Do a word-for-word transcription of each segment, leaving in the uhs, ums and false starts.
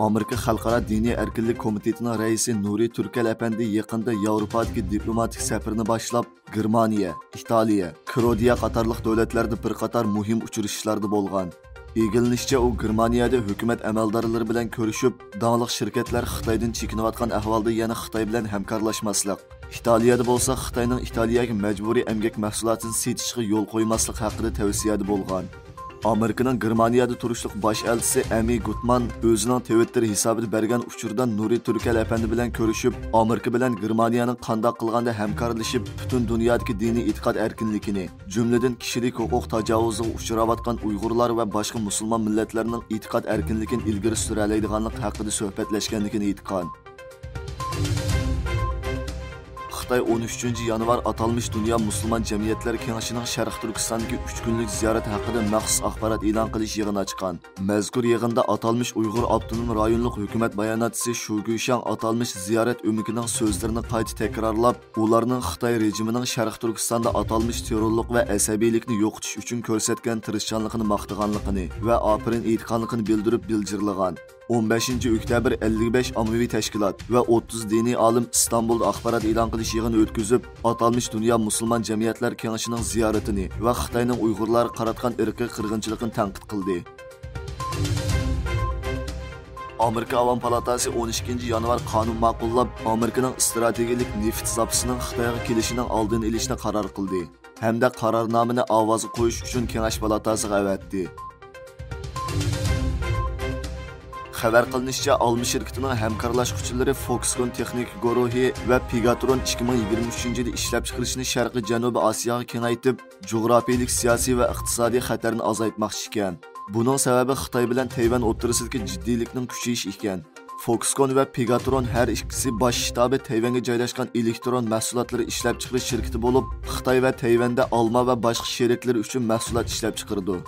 ئامېرىكا خەلقئارا دىنىي ئەركىنلىك كومىتېتىنىڭ رەئىسى نۇرى تۈركەل ئەپەندى يېقىندا ياۋروپادىكى دىپلوماتىك سەپىرىنى باشلاپ، گېرمانىيە، ئىتالىيە، كروئاتىيە قاتارلىق دۆلەتلەردە بىر قاتار مۇھىم ئۇچرىشىشلاردا بولغان. ئىگىلىنىشىچە، ئۇ گېرمانىيەدە ھۆكۈمەت ئەمەلدارلىرى بىلەن كۆرۈشۈپ، داڭلىق شىركەتلەر خىتايدىن چېكىنىۋاتقان ئەھۋالدا يەنە خىتاي بىلەن ھەمكارلاشماسلىق، ئىتالىيەدە بولسا خىتاينىڭ ئىتالىيەگە مەجبۇرىي ئەمگەك مەھسۇلاتىنى سېتىشىغا يول قويماسلىق ھەققىدە تەۋسىيەدە بولغان. ئامېرىكىنىڭ گېرمانىيەدە تۇرۇشلۇق باش ئەلچىسى ئەمى گۇتمان ئۆزىنىڭ تىۋىتتېر ھېسابىدا بەرگەن ئۇچۇردا نۇرى تۈركەل ئەپەندى بىلەن كۆرۈشۈپ، ئامېرىكا بىلەن گېرمانىيەنىڭ قانداق قىلغاندا ھەمكارلىشىپ، پۈتۈن دۇنيادىكى دىنىي ئېتىقاد ئەركىنلىكىنى، جۈملىدىن كىشىلىك ھوقۇق تاجاۋۇزىغا ئۇچراۋاتقان ئۇيغۇرلار ۋە باشقا مۇسۇلمان مىللەتلەرنىڭ ئېتىقاد ئەركىنلىكىنى ئىلگىرى سۈرەلەيدىغانلىق ھەققىدە سۆھبەتلەشكەنلىكىنى ئېيتقان. خىتاي ئون ئۈچىنچى يانۋار ئاتالمىش دۇنيا مۇسۇلمان جەمئىيەتلەر كېڭىشىنىڭ شەرقىي تۈركىستاندىكى ئۈچ كۈنلۈك زىيارىتى ھەققىدە مەخسۇس ئاخبارات ئېلان قىلىش يىغىنى ئاچقان. مەزكۇر يىغىندا ئاتالمىش ئۇيغۇر ئاپتونوم رايونلۇق ھۆكۈمەت باياناتچىسى شۇ گۈيشاڭ ئاتالمىش زىيارەت ئۆمىكىنىڭ سۆزلىرىنى قايتا تەكرارلاپ، ئۇلارنىڭ خىتاي رېجىمىنىڭ شەرقىي تۈركىستاندا ئاتالمىش تېررورلۇق ۋە ئەسەبىيلىكنى يوقىتىش ئۈچۈن كۆرسەتكەن تىرىشچانلىقىنى ماختىغانلىقىنى ۋە ئاپىرىن ئېيتقانلىقىنى بىلدۈرۈپ بىلجىرلىغان. ئون بەشىنچى ئۆكتەبىر ئەللىك بەش ئاممىۋى تەشكىلات ۋە ئوتتۇز دىنىي ئالىم ئىستانبۇلدا ئاخبارات ئېلان قىلىش يىغىنى ئۆتكۈزۈپ، ئاتالمىش دۇنيا مۇسۇلمان جەمئىيەتلەر كېڭىشىنىڭ زىيارىتىنى ۋە خىتاينىڭ ئۇيغۇرلارغا قاراتقان ئىرقىي قىرغىنچىلىقىنى تەنقىد قىلدى. ئامېرىكا ئاۋام پالاتاسى ئون ئىككىنچى يانۋار قانۇن ماقۇللاپ، ئامېرىكىنىڭ ئىستراتېگىيىلىك نېفىت زاپىسىنىڭ خىتايغا كېلىشىنىڭ ئالدىنى ئېلىشنى قارار قىلدى ھەمدە قارارنامىنى ئاۋازغا قويۇش ئۈچۈن كېڭەش پالاتاسىغا ئەۋەتتى. خەۋەر قىلىنىشىچە، ئالما شىركىتىنىڭ ھەمكارلاشقۇچىلىرى فوكسكون تېخنىكا گۇرۇھى ۋە پېگاترون ئىككى مىڭ يىگىرمە ئۈچىنچى يىلى ئىشلەپچىقىرىشنى شەرقىي جەنۇبىي ئاسىياغا كېڭەيتىپ، جۇغراپىيىلىك سىياسىي ۋە ئىقتىسادىي خەتەرنى ئازايتماقچى ئىكەن. بۇنىڭ سەۋەبى خىتاي بىلەن تەيۋەن ئوتتۇرىسىدىكى جىددىيلىكنىڭ كۈچىيىشى ئىكەن. فوكسكون ۋە پېگاترون ھەر ئىككىسى باش شتابى تەيۋەنگە جايلاشقان ئېلېكترون مەھسۇلاتلىرى ئىشلەپچىقىرىش شىركىتى بولۇپ، خىتاي ۋە تەيۋەندە ئالما ۋە باشقا شېرىكلىرى ئۈچۈن مەھسۇلات ئىشلەپچىقىرىدۇ.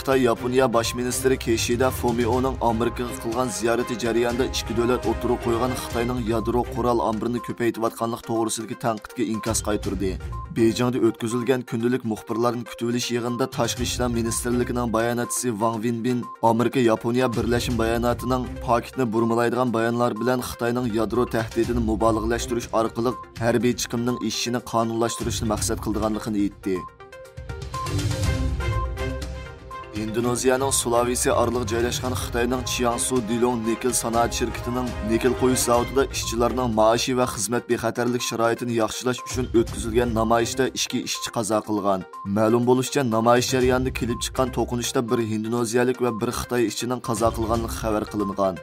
خىتاي ياپونىيە باش مىنىستىرى كىشىدا فۇمىئونىڭ ئامېرىكىغا قىلغان زىيارىتى جەريانىدا ئىككى دۆلەت ئوتتۇرىغا قويغان خىتاينىڭ يادرو قورال ئامبىرىنى كۆپەيتىۋاتقانلىقى توغرىسىدىكى تەنقىدكە ئىنكاس قايتۇردى. بېيجىڭدا ئۆتكۈزۈلگەن كۈندىلىك مۇخبىرلارنى كۈتۈۋېلىش يىغىنىدا تاشقى ئىشلار مىنىستىرلىكىنىڭ باياناتچىسى ۋاڭ ۋېنبىن ئامېرىكا ياپونىيە بىرلەشمە باياناتىنىڭ پاكىتنى بۇرمىلايدىغان بايانلار بىلەن خىتاينىڭ يادرو تەھدىتىنى مۇبالىغىلەشتۈرۈش ئارقىلىق ھەربىي چىقىمنىڭ ئېشىشىنى قانۇنلاشتۇرۇشنى مەقسەت قىلىدىغانلىقىنى ئېيتتى. ھىندونېزىيەنىڭ سۇلاۋېسى ئارىلىغا جايلاشقان خىتاينىڭ چياڭسۇ دىلوڭ نىكېل سانائەت شىركىتىنىڭ نىكېل قويۇش زاۋۇتىدا ئىشچىلارنىڭ مائاشى ۋە خىزمەت بىخەتەرلىك شارائىتىنى ياخشىلاش ئۈچۈن ئۆتكۈزۈلگەن نامايىشتا ئىككى ئىشچى قازا قىلغان. مەلۇم بولۇشىچە، نامايىش جەريانىدا كېلىپ چىققان توقۇنۇشتا بىر ھىندونېزىيەلىك ۋە بىر خىتاي ئىشچىنىڭ قازا قىلغانلىقى خەۋەر قىلىنغان.